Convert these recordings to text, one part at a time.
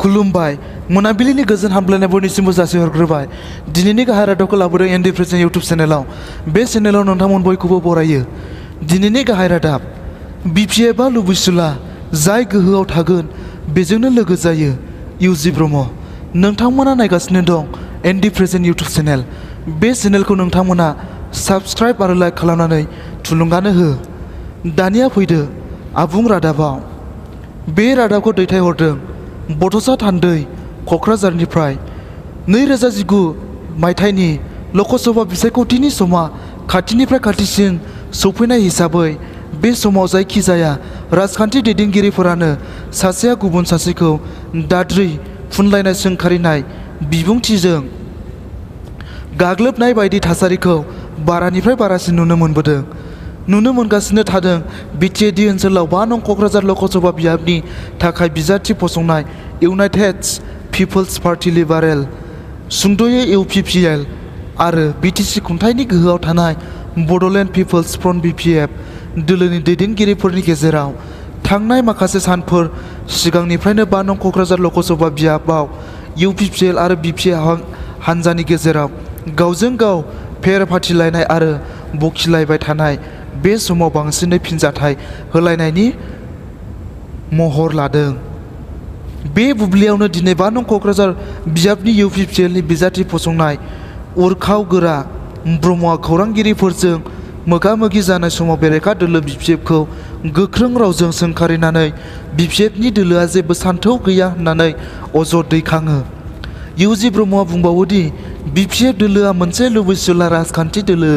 खुलुमबाय मोनाबिलिनि गोजोन हामलायनाय बयनिसिमबो जासिहरग्रोबाय। दिनैनि गाहाय रादाबखौ लाबोदों एनडि प्रेजेन्ट इउटुब चेनेलाव। बे चेनेलाव नोंथांमोन बयखौबो बरायो। दिनैनि गाहाय रादाब, BPFआ लुबैसुला जाय गोहोआव थागोन बेजोंनो लोगो जायो। इउजि ब्रह्म। नोंथांमोना नायगासिनो दं एनडि प्रेजेन्ट इउटुब चेनेल। बे चेनेलखौ नोंथांमोना साबस्क्राइब आरो लाइक खालामनानै थुलुंगानो हो। दानिया फैदो आबुं रादाबाव। बे रादाबखौ दैथायहरदों बड'सा थान्दै क'क्राझारनिफ्राय। 2019 मायथाइनि ल'कसभा बिसायख'थिनि समा खाथिनिफ्राय खाथिसिन सौफैनाय हिसाबै बे समाव जायखिजाया राजखान्थि दैदेनगिरिफोरानो सासेया गुबुन सासेखौ दाद्रि फुनलायनाय सोंखारिनाय बिबुंथिजों गाग्लोबनाय बायदि थासारिखौ बारानिफ्राय बारासिन नुनो मोनगासिनो थादों। बिटिएडि ओनसोलाव 5 नं क'क्राझार ल'कसभा बियाबनि थाखाय बिजाथि फसंनाय इउनाइटेड पिपल्स पार्टी लिबारेल सुंद'यै UPPL आरो बिटिसि खुंथायनि गोहोआव थानाय बड'लेण्ड पिपल्स फ्रन्ट BPF दोलोनि दैदेनगिरिफोरनि गेजेराव थांनाय माखासे सानफोर सिगांनिफ्रायनो 5 नं क'क्राझार ल'कसभा बियाबाव UPPL आरो BPF हानजानि गेजेराव गावजों गाव फेर फाथिलायनाय आरो बखिलायबाय थानाय बे समाव बांसिनै फिनजाथाय होलायनायनि महर लादों। बे बुब्लियावनो दिनै 5 नं क'क्राझार बियाबनि UPPLनि बिजाथि फसंनाय उरखाव गोरा ब्रह्मआ खौरांगिरिफोरजों मोगा-मोगि जानाय समाव बेरेखा दोलो BPFखौ गोख्रों रावजों सोंखारिनानै BPFनि दोलोआ जेबो सान्थौ गैया होननानै अजद दैखाङो। इउजि ब्रह्मआ बुंबावोदि BPF दोलोआ मोनसे लुबैसुला राजखान्थि दोलो।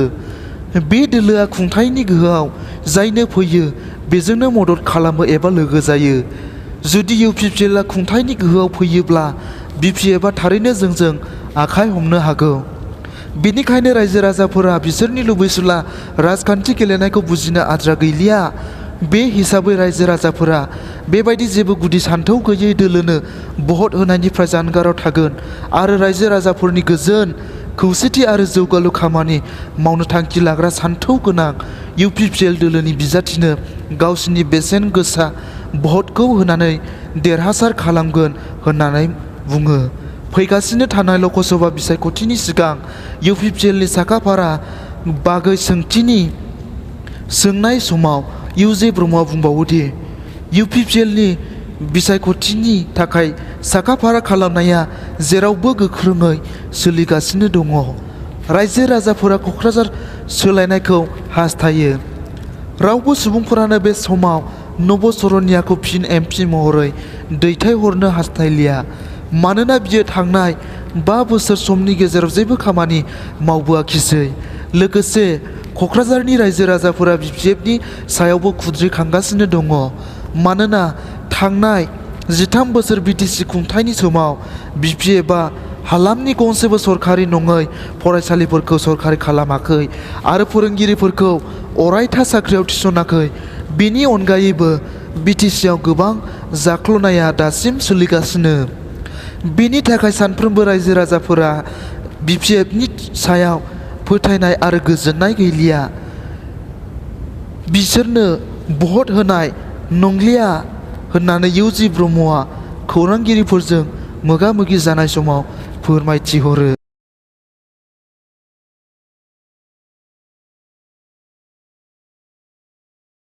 बे दोलोआ खुंथायनि गोहोआव जायनो फैयो बेजोंनो मदद खालामो एबा लोगो जायो। जुदि UPPLआ खुंथायनि गोहोआव फैयोब्ला BPFआ थारैनो जोंजों आखाइ हमनो हागौ। बेनिखायनो रायजो राजाफोरा बिसोरनि लुबैसुला राजखान्थि गेलेनायखौ बुजिनो आद्रा गैलिया। बे हिसाबै रायजो राजाफोरा बेबायदि जेबो गुदि सान्थौ गैयै दोलोनो भट होनायनिफ्राय जानगाराव थागोन आरो रायजो राजाफोरनि गोजोन, खौसेथि आरो जौगालु खामानि मावनो थांखि लाग्रा सान्थौ गोनां UPPL दोलोनि बिजाथिनो गावसिनि बेसेन गोसा भटखौ होनानै देरहासार खालामगोन होननानै बुङो। फैगासिनो थानाय ल'कसभा बिसायख'थिनि सिगां UPPLनि साखाफारा बागै सोंथिनि सोंनाय समाव इउजि ब्रह्मआ बुंबावोदि UPPLनि बिसायख'थिनि थाखाय साखाफारा खालामनाया जेरावबो गोख्रोङै सोलिगासिनो दङ। रायजो राजाफोरा क'क्राझार सोलायनायखौ हास्थायो। रावबो सुबुंफोरानो बे समाव नब शरणीयाखौ फिन MP महरै दैथायहरनो हास्थायलिया। मानोना बियो थांनाय 5 बोसोर समनि गेजेराव जेबो खामानि मावबोआखिसै। लोगोसे क'क्राझारनि रायजो राजाफोरा BPFनि सायावबो खुद्रिखांगासिनो दङ। मानोना थांनाय 13 बोसोर BTC खुंथायनि समाव BPFआ हालामनि गंसेबो सरकारि नङै फरायसालिफोरखौ सरकारि खालामाखै आरो फोरोंगिरिफोरखौ अरायथा साख्रियाव थिसनाखै। बेनि अनगायैबो BTCआव गोबां जाख्ल'नाया दासिम सोलिगासिनो। बेनि थाखाय सानफ्रोमबो रायजो राजाफोरा BPFनि सायाव फोथायनाय आरो गोजोननाय गैलिया। बिसोरनो भट होनाय नंलिया होननानै इउजि ब्रह्मआ खौरांगिरिफोरजों मोगा-मोगि जानाय समाव फोरमायथिहरो।